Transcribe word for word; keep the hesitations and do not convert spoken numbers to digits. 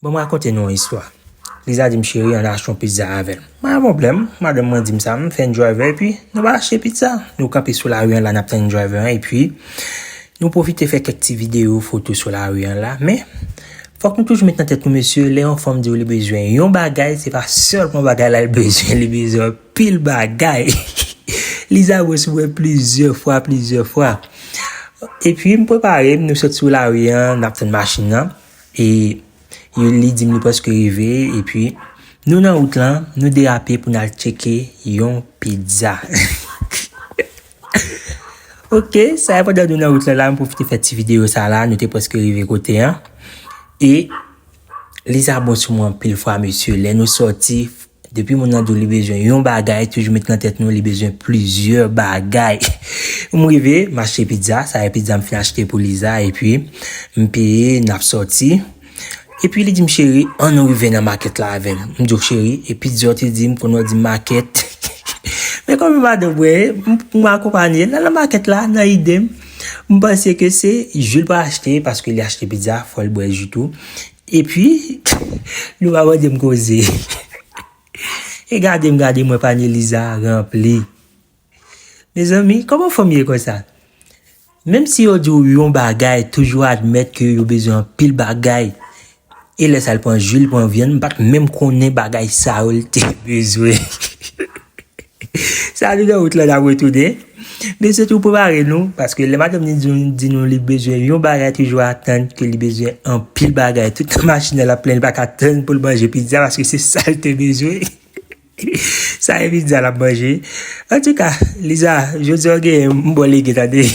Bon, mwen rakonte nou yon istwa. Liza di m, "Cheri, ann achte yon pizza avè l." Mwen, "Pa gen pwoblèm." Madanm mwen di m sa, m fè yon driver, epi nou pa achte pizza. Nou kanpe sou lari an la, n ap tann driver an, epi nou pwofite fè kèk ti videyo, foto sou lari an la. Men, fòk nou toujou met nan tèt nou, mesye, lè yon fanm di w li bezwen yon bagay, se pa sèlman bagay la li bezwen, li bezwen pil bagay. Liza bon sou mwen plizyè fwa, plizyè fwa. Epi m prepare m, nou sot sou lari an, n ap tann machin nan. E yo, li di m li prèske rive, epi nou nan wout lan, nou derape pou n al tcheke yon pizza. Ok, sa e pandan nou nan wout lan la, m pwofite fè ti videyo sa la, nou te prèske rive kote an. E Liza bon sou mwen anpil fwa, mesye, lè nou sòti, depi moun nan di w li bezwen yon bagay, toujou met nan tèt nou li bezwen plizyè bagay. M rive, m achte pizza, sa e pizza m fin achte pou Liza, epi m peye, n ap sòti. Epi li di m, "Cheri, ann nou rive nan makèt la avè l." M di w, "Cheri, e pizza w te di m, kounye w di m makèt." Men kòm madanm mwen, m, m akonpanye l nan makèt la, nan ide m. M panse ke se ji l pral achte, paske li achte pizza, fò l bwè ji tou. Epi, nou pa mande m koze. E gade m gade mwen, panye Liza ranpli. Mezanmi, kòman fanm ye konsa? Menm si yo di w yon bagay, toujou admèt ke yo bezwen anpil bagay. E lè sa l pran ji, l pran vyann, m pa t menm konnen bagay sa yo l te bezwen. Sa nou nan wout lan, n ap retounen. Men se tou prepare nou, paske lè madanm ni di, di nou li bezwen yon bagay, toujou atann ke li bezwen anpil bagay. Tout nan machin nan l ap plenn, li pa ka tann pou l manje pizza, paske se sa l te bezwen. Sa e pizza l ap manje. Antouka, Liza, jodi a w genyen m ba w lege, tande.